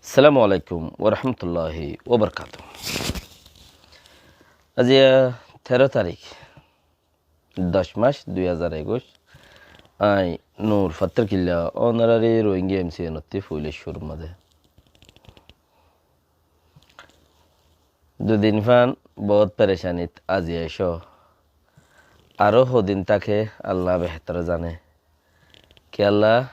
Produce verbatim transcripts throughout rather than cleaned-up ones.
Assalamu alaikum warahmatulláhi wabarakátuhu. Aijja teró tarík, doc mac dui házar ekuic. Añí Nur Fattar Killa, ónorari Rohingya M C N ottú foila cúrur mazé. Dui din fán bout perecanit aijja aiccó. Aró hodin táke Allah behétor zane. Ki Allah,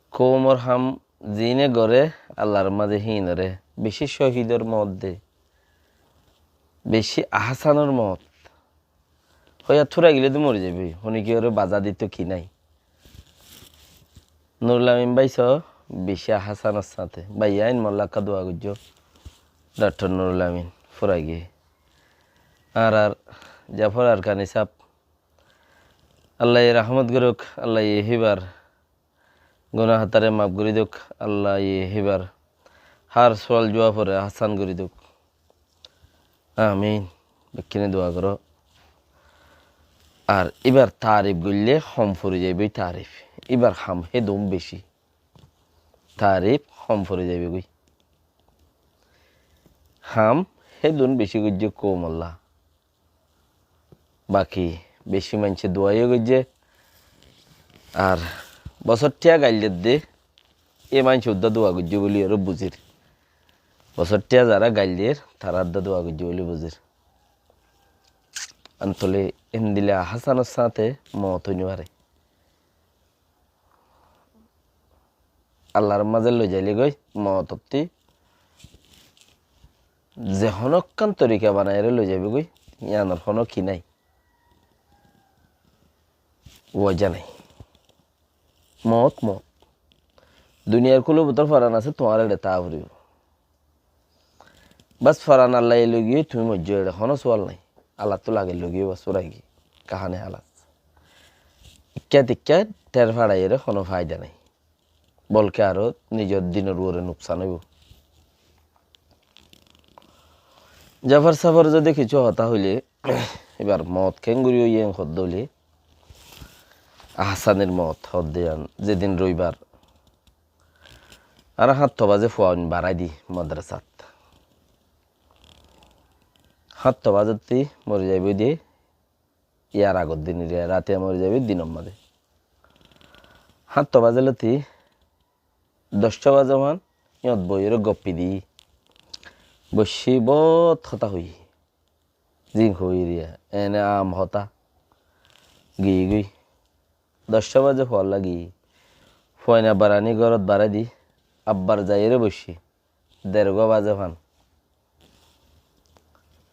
koumor ham zine gore Allahr mazé híinore beci cóhidor moot de, beci ahsanor moot. Hoiyat fúrai gile de mori zaiboi, honikiyoré baza dito ki nai. Nurul Amin bái só beci ahsanor sáñte. Bái ain molla ekká dua goijjó. Daktor Nurul Amin fúrai giyé. Añárar Jafar Arkani sáb, Allaye rahmot gorouk, Allaye híbar guná hátaré maf gorí douk, Allaye híbar hár sual juwab ore ahsan gorí douk. Amin. Bekkúne dua goró. Ar íbar tarif goille hom fori zaiboi tarif. Íbar ham hédun beci. Tarif hom fori zaiboi goi. Ham hédun beci goijjé koumolla. Baki beci maincé duaiyó goijjé. Ar bosóttiya gail der de, e maincé uddá dua goijjé buli aró buzir. Bosóttiya zará gail der, tará uddá dua goijjé buli buzir. Antole endilla ahsanor sáñte moot ói no fare. Allahr mazé loi zaile goi, moot ottí ze honó ekkán torika banaiyóre loi zaibo goi, yíanor honó ki nai? Wajá nai. Moot, moot. Duniyar kúlor bútore foran asé, tuáñr eçe táa foribó. Bas, foran Allaye loi giyé, tuñí moijjó, eçe honó sual nai. Allattú lage loi giyé, bas, fúrai giyé. Kahani halas. Ikká tikká ther façaiyóre honó faida nai. Bolke aró nizor dinor uore nuksan óibo. Jafar sáfor zodi kissú hotá hoile, íbar moot keéngori óiye hoddé hoile, ahsanir moot hoddé yián, zedin roibar, añára háñtto bazé fuain barái di madrasat. Háñtto bazettí mori zaiboi de, yar agor din, ratiya mori zaiboi dinor mazé. Háñtto baze lóti doccá baze fán, yíñot boiyóre goppi di. Boiccí bout hotá hoiyí. Zin hoiyí riya, ene aam hotá. Giyí goi. Doccá baze fualla giyí. Fuain abbar aní górot barái di, abbar zaiyóre boiccí. Dergúa baze fán.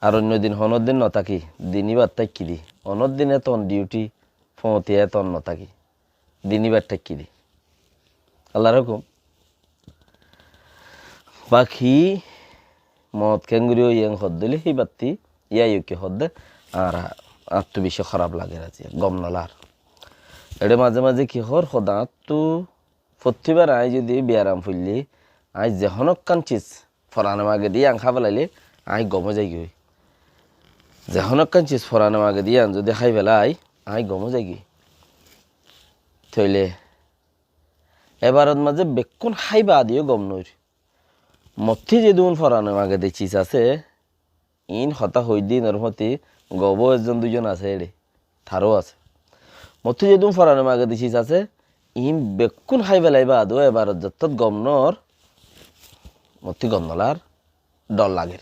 Ar oinno din honó din no táki, din íbar táikki di. Honó din eton diuti, foóñti eton no táki. Din íbar táikki di. Allar hókum. Baki moot keéngori óiye hoddé hoile híbattí, yá yó ki hoddé, añára, añáttu beci hóraf lager aijja, gom no lar. Eçé mazé mazé ki hoór, hoddé añáttu fottí bar aññí zodi biyaram foillé, aññí ze honó ekkán sis forane magede yián hái felaile aññí gom ói zaigói. Ze honó ekkán sis forane magede yián zodi hái felai, aññí gom ói zaigói. Tóile ebarot mazé bekkún hái baade yó gom noóir. Mottí zedún forane magede sis asé, iín hotá hoóidde iínor fúañti gobó ezzon duizon asé eçé, taró asé. Mottí zedún forane magede sis asé, iín bekkún hái felai baade yó ebarot zettót gom noór, mottí gom no lar, dhor lager.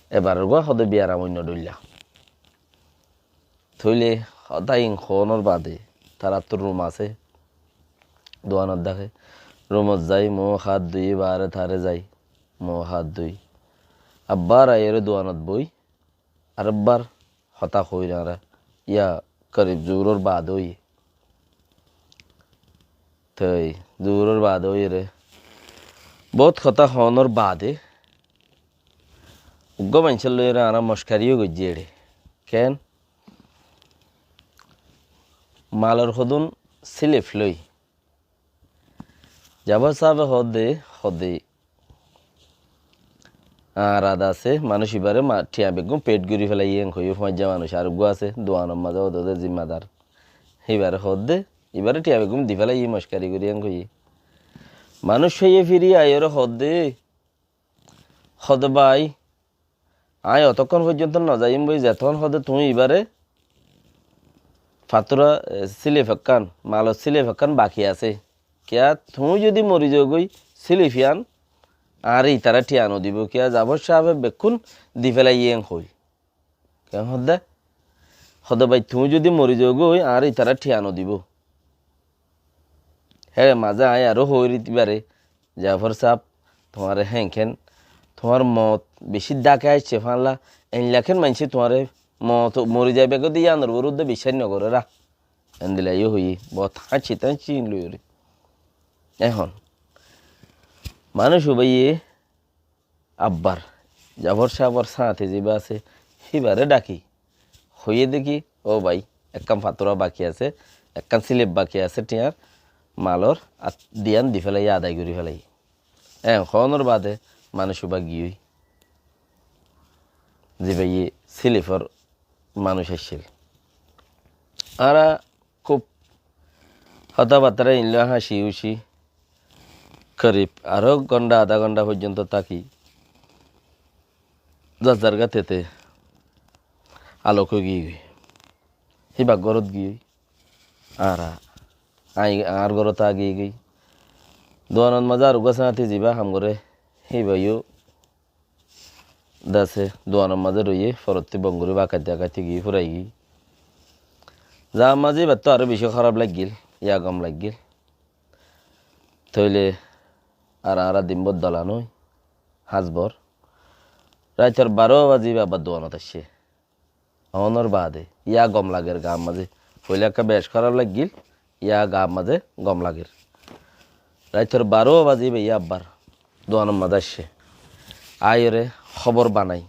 Ebaror gúa hoóde biyaram oinno dhoilla. Tóile hotá iín hoónor baade, taráttu rum asé, duanot dháke. Rumot zai, muúk hát dui, baáre taáre zai, muúk hát dui. Abbar aiyóre duanot boi, arebbár hotá hoóir añára, yá korib zuhuror baade óiye. Toi zuhuror baade óiyore, bout hotá hoónor baade, uggúa maincór loiyóre añára mockari yó goijjí eçé. Keén? Malor hodún silif loi. Jafar sábe hoódde, hoódde, añár ada asé, manúic ibáre ma-, thiañ beggún peit gorí felaiyé en hoiyé, fuañijja manúic, ar uggúa asé, duanor mazé hoódde zimmadar. Híbare hoódde, ibáre thiañ beggún di felaiyé, mockari gorí en hoiyé. Manúic óiye firi aiyóre hoódde, hoódde bái, aññí otókkon foijjonto nozaiyum bái, zetón hoódde tuñí ibáre fatúra, e, sílif ekkán, malor sílif ekkán baki asé. Kiyá tuñí zodi mori zogói, sílif yían añáre itará thiañ nodibóu. Kiyá Zafór sábe bekkún di félaiyé en hoóil. Keén hoódde? Hoódde bái, tuñí zodi mori zogói, añáre itará thiañ nodibóu. Héçe mazé aññí aró hoóir íbaré, Zafór sáb, tuáñre héñken, tuáñr moot bicí dáke aiccé fáñlla, eñilla kén maincé tuáñre moot mori zaiba goi de yíanor uore uddá biccác nogorér. Endilla yó hoiyé, bout háñci táñci loiyóre. Ehón manúic ubáiye abbar Zafór sábor sáñte zibá asé, híbaré dhaki hoiyé de ki, "Ó bái, ekkán fatúra baki asé, ekkán sílif baki asé, thiañr malor at-, diyan di félaiyé, adai gorí félaiyé." En hoónor baade manúic ubá giyói, zibáye sílifor manúic aiccíl. Añára kúb hotábattara inlói háñci úci korib aró gónda, adá gónda foijjonto táki. Zar zar gátete alok ói giyói. Híba górot giyói. Añára, aññí añár górot a giyói. Duanot mazé ar uggúa sáñti zibá ham goré, híbayó dase duanot mazé roiyé, forottí bongorí bakaití bakaití giyói, fúrai giyói. Za mazé íbattú aró bicí hóraf laiggíl, yá gom laiggíl. Tóile ar añára dimbór dola noói, háñsbor. Raitor baró bazé íba abbar duanot aiccé. Ónor baade yá gom lager gaar mazé. Foila ekká bec hóraf laiggíl, yá gaar mazé gom lager. Raitor baró bazé íba yá abbar duanor mazé aiccé. Aiyóre hóbor banai,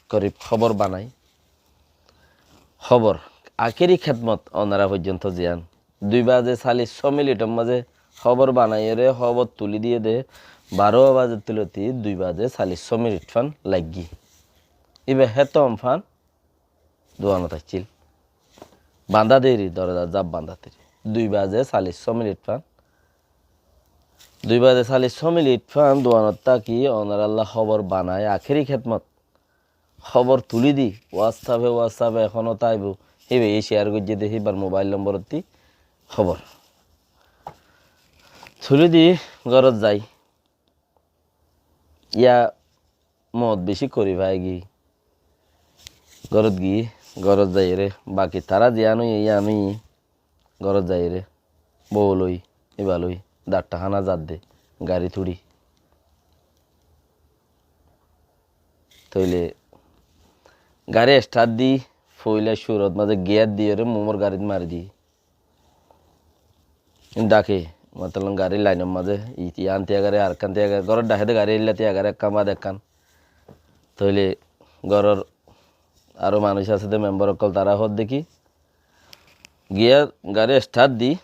korib hóbor banai. Hóbor, akéri kédmot onora foijjonto ziyán. Dui baze salic só minitor mazé hóbor banaiyóre hóbor tulí diyé de, baró baze tulóti dui baze salic só minit fán laiggí. Íba hétom fán duanot aiccíl. Bandá deri, dorozar zaf bandá deri. Dui baze salic só minit fán. Dui baze salic só minit fán duanot táki onorálla hóbor banai akéri kédmot hóbor tulí di, WhatsApp-e, WhatsApp-e ehóno táibo, híbaye share goijjé de híbar mobile nomborottí hóbor. Tulí di górot zai. Yá moot bicí kori faigí. Górot giyí, górot zaiyóre, baki tará ziyán óiye, yían óiye, górot zaiyóre, bou loi, íba loi, dattá hána zadde, garit uçí. Tóile garí estát di, foila curot mazé giyar diyóre mumor garit mari di. Dhake, motolon garí lainor mazé, i-, iyán tiya garí, arekkán tiya garí, górot dhake de garí eilla tiya garí ekkán baade ekkán. Tóile góror aró manúic asé de membar ókkol, tará hoódde ki, giyar garí estát di,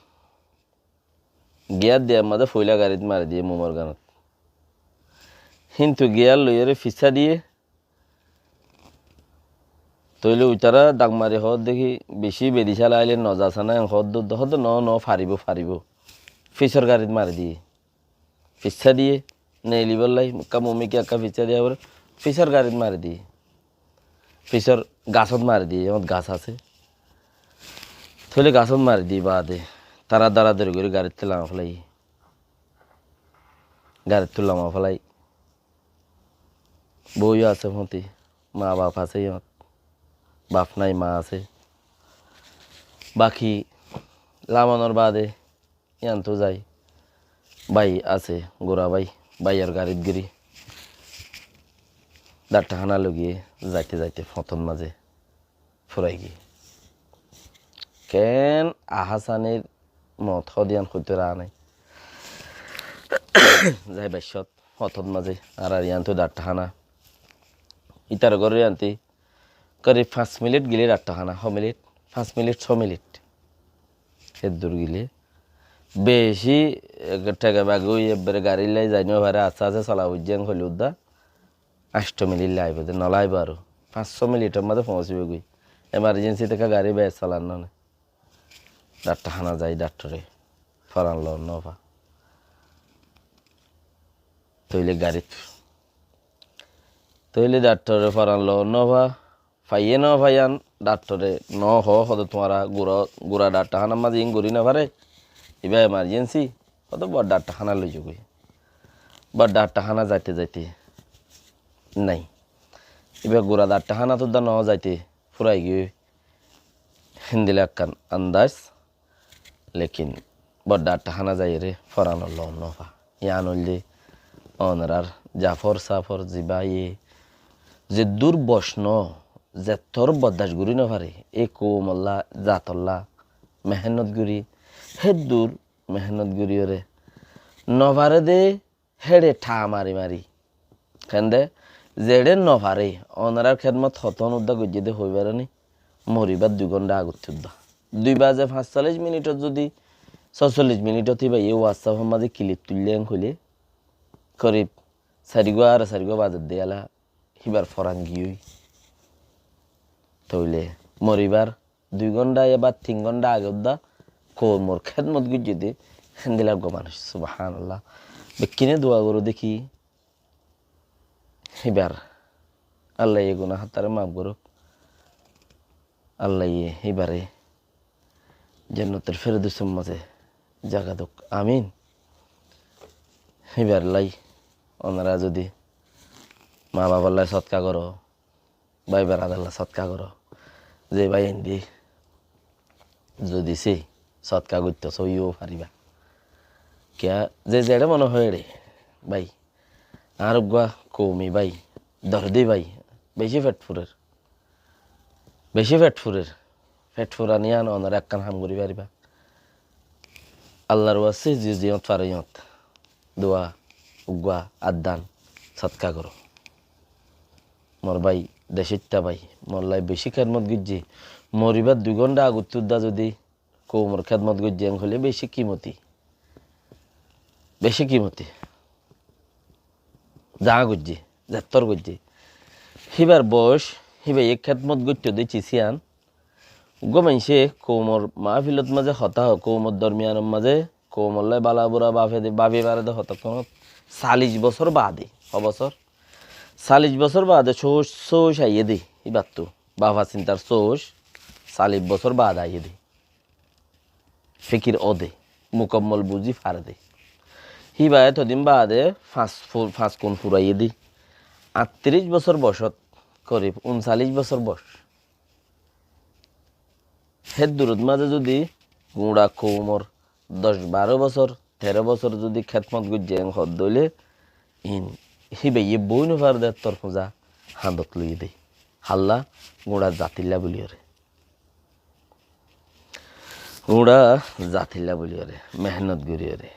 giyar diyar mazé foila garit mari diyé mumor ganot. Kintu giyar loiyóre fissá diyé, tóile uitará dhak mari hoódde ki, bicí bedi cálai aile no zasá na, en hoódde, hoódde no, no, faribó, faribó. Fisor garit mari diyé. Fissá diyé, neelibólla, ekká mumiki ekká fissá diyé, abar fisor garit mari diyé. Fisor gasót mari diyé, yót gas asé. Tóile gasót mari diyé baade, tará dóradóri gorí garittú lama félaiye. Garittú lama félai. Bou yó asé fóti, maa baf asé yót. Baf nái, maa asé. Baki lamanor baade yíantu zai. Bái asé, gura bái, báiyor garit gorí. Dattá hána loi giyé, zaite zaite fotót mazé fúrai giyé. Keén Ahásanir moot hoóde yían hoitó raá nái. Zai baiccót, fotót mazé, añárar yíantu dattá hána. Ítar góror yíantu, korib fañs minit gilé dattá hána, hó minit? Fañs minit, só minit. Héddur gilé. Bicí, e, thega bagi ói ebbere garí loi zai no fare, asté asté sola foijjé, en hoilé uddá. Ancto minit laibo de, no laibo aró. Fañs só minitor mazé foóñsibói goi. Emergency tekka garí bes solar no ne. Dattá hána zai, dattore foran lon no fa. Tóile garit. Tóile dhakthore foran loi nofá, faiyé nofá yián dhakthore nohó, hoóde tuáñra gura, gura dhakthor hánar mazé iín gorí nofaré. Ibá emarjensi, hoóde bor dhakthor hána loizogói. Bor dhakthor hána zaite zaite nái. Ibá gura dhakthor hánat uddá nozaite fúrai giyói. Héndilla ekkán andaz. Lekin bor dhakthor hána zaiyóre foran loi nofá. Yián óilde onorár zafor safor zibáye zeddúr bocno, zettór boddac gorí nofaré, e koumolla, zatolla mehénnot gorí, héddúr mehénnot goríyoré nofaré dé héçe tha mari mari. Hénde zeçé nofaré, onorár kédmot hotón uddá goijjé dé hoibáre ni, moribár dui gónda agottú uddá. Dui baze fañssollic minitot zudi, sósollic minitot íbayé WhatsApp or mazé kilip tuillé en hoilé, korib sairgúa, are sairgúa baze dé yala híbar foran giyói. Tóile moribár dui gónda ya ba tin gónda age uddá koumor kédmot goijjé dé héndilla uggúa manúic, subhánallah. Bekkúne dua goró dé ki, híbar Allaye guná hátare maf gorók. Allaye híbare jannatul firdosor mazé zaga douk. Amin. Híbar lai onora zudi ma babar lai sodka goró, bái beradar lai sodka goró, ze bái indi zudi se sodka goittó sóiyo faribá. Kiyá ze zeçé mone hoó eçé, bái, añár uggúa koumi bái, dordi bái, beci fet furer, beci fet furer. Fet furan yián onora ekkán ham gorí faribá. Allar waste ze ziyót faro yót dua, uggúa addan, sodka goró. Mor bái, decitta bái, mor lai beci kédmot goijjé, moribár dui gónda agottú uddá zudi koumor kédmot goijjé en hoilé beci kimoti, beci kimoti. Za goijjé, zettór goijjé. Híbar boc, híbaye kédmot goittó dé cis yián. Uggúa maincé koumor mahfilot mazé hotá hoó, koumor dormiyanor mazé, koumor lai bala bura bafe dé, bafi fare dé hotókkonot sallic bosór baade, ho bosór? Sallic bosór baade sóuc, sóuc aiyé dé, híbattú. Bafa sintar sóuc, sallic bosór baade aiyé dé. Fikir óde, mukammol buzí fare dé. Híba etodin baade fañs fu-, fañs kun furaiyé dé. Attiríc bosór bocót, korib unsalic bosór boc. Héddurot mazé zudi guñça koumor doc baró bosór, teró bosór zudi kédmot goijjé en hoó dé óile, in híbaye boi nofare dé ettór fúza hañdot loiyé dé. Halla? Guñça zatilla buliyóre. Guñça zatilla buliyóre, mehénnot goríyore,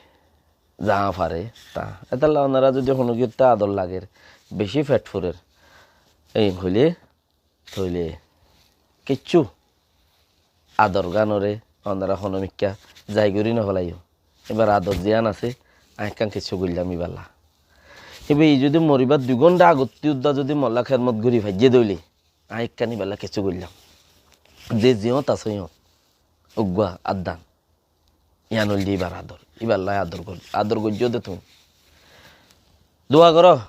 za fare ta. Etalla onora zudi honó kiyótte ador lager, beci fet furer, en hoilé, tóile kiccú ador ganore onora honó mikká zai gorí nofelaiyó. Íbar ador ziyán asé, añí ekkán kiccú goillám íballa. Íba zudi moribár dui gónda agottí uddá zudi molla kédmot gorí faijjé dé óile, añí ekkán íballa kiccú goillám. Ze ziyót asé yót, uggúa addan. Yián óilde íbar ador. Íballai ador gor-, ador goijjó dé tuñí. Dua goró,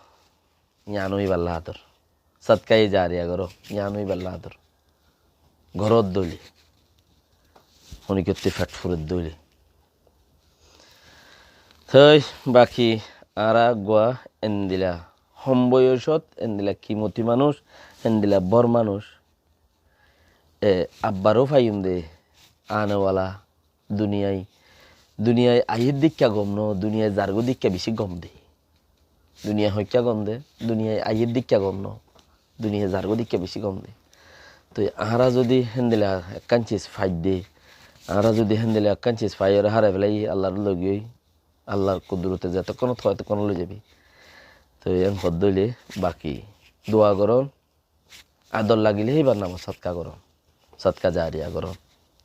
yiáno íballa ador. Sodkaye jariya goró, yiáno íballa ador. Goródde óile, honikkottí fet furedde óile. Toi baki añára uggúa endilla hom boiyosot, endilla kimoti manúic, endilla bor manúic, e, abbaró faiyum de, anewala duniyai, duniyai aiyér dikká gom no, duniyai zargói dikká bicí gom de. Duniyai hoikká gom de, duniyai aiyér dikká gom no, duniyai zargói dikká bicí gom de. Toi añára zudi héndilla ekkán ciz faidde, añára zudi héndilla ekkán ciz faiyóre hárai félai, Allar logiyói, Allar kudurote zetókkon hoó etókkon loi zaibi. Toi en hoddé óile baki dua gorón, ador lagile híbar namot sodka gorón, sodka jariya gorón,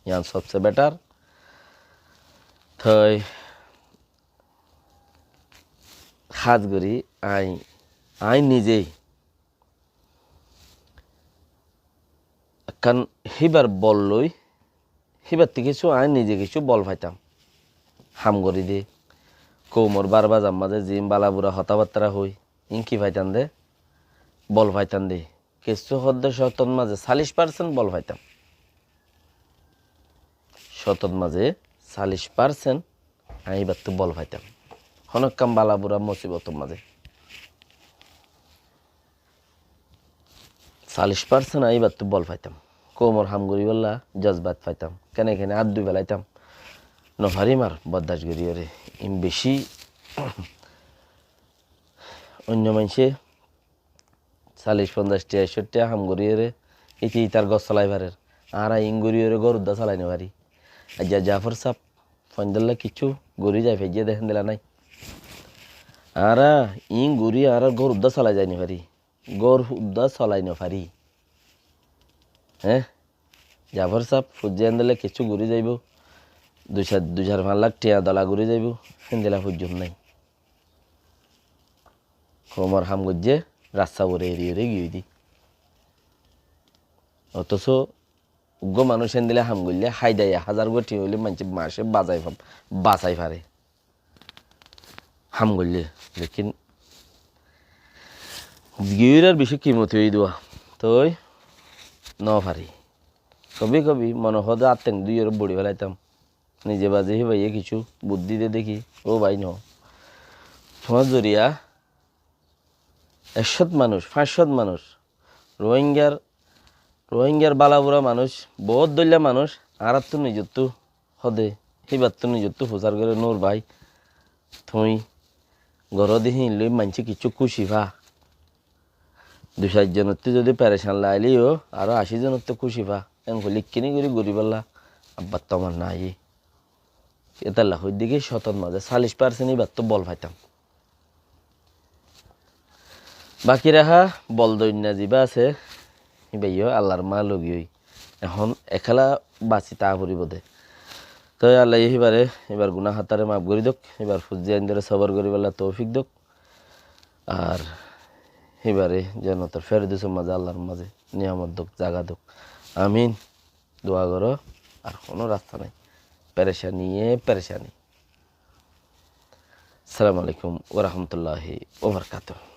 yián sobse betar. Toi hás gorí añí, añí nize ekkán híbar bol loi, híbattí kessú añí nize kessú bol faitam. Ham gorí de, koumor bar bazar mazé ziín bala bura hotábattára hoói, iín ki faitam de? Bol faitam de. Kessú hoódde cótot mazé cálic parsent bol faitam. Cótot mazé cálic parsent aññí íbattú bol faitam. Honókkán bala bura musibotor mazé cálic parsent aññí íbattú bol faitam. Koumor ham goríbolla jozbat faitam. Kene kene át dui felaitam. Nofarim ar boddac goríyore. Iín bicí oinno maincé cálic, fonzaic tiañ, cót tiañ ham goríyore íte ítar gór solai farer. Añára iín goríyore gór uddá solai nofarí. Aijja Jafor sáb, fuaindólla kiccú gorí zai faijjé de héndilla nái. Añára iín gorí añárar gór uddá solai zai nofarí. Gór uddá solai nofarí. Hé? Jafor sáb, fuijjé héndilla kiccú gorí zaibou. Dui sair, dui sair fañs lak tiañ dola gorí zaibou. Héndilla fuijjum nái. Koumor ham goijjé, rasta uore eriyore giyói de. Otoso uggúa manúic héndilla ham goillé, háidaya házar gua tiañ óile maincé mace bazai fa-, bazai fare. Ham goillé, lekin giyóirar bicí kimoti óiye de. Toi nofari. Kobi kobi mone hoó de át teng dúiyore bori felaitam. Nize bazi híbaye kissú buddí de deki, ó bái no. Tuáñr zoriya ek cót manúic, fañs cót manúic, Rohingyar, Rohingyar bala bura manúic, boóut dóilla manúic, añárattú nizottú hóde, híbattú nizottú fusár goré, Nur bái, tuñí goró de híin loi maincé kissú kúci fa. Dui sair zonottú zodi perecan lailé yó, aró ací zonottú kúci fa. Enkoli ikkiní gorí goríbolla abbar tomanna aiyé. Étalla hoiddé ki cótot mazé cálic parsent íbattú bol faitam. Baki raha bol doinna zibá asé, íba yó Allar maá logi ói. Ehón ekéla basi táa foribó de. Toi Allaye híbare, íbar guná hátaré maf gorí douk, íbar fuain dóre sobor goríbolla toufik douk. Ar híbare jannator ferdosor mazé, Allar mazé niyamot douk, zaga douk. Amin. Dua goró, ar honó rasta nái. Perecaniye perecani. Assalamu alaikum wa rahmatullahi wa barakatuhu.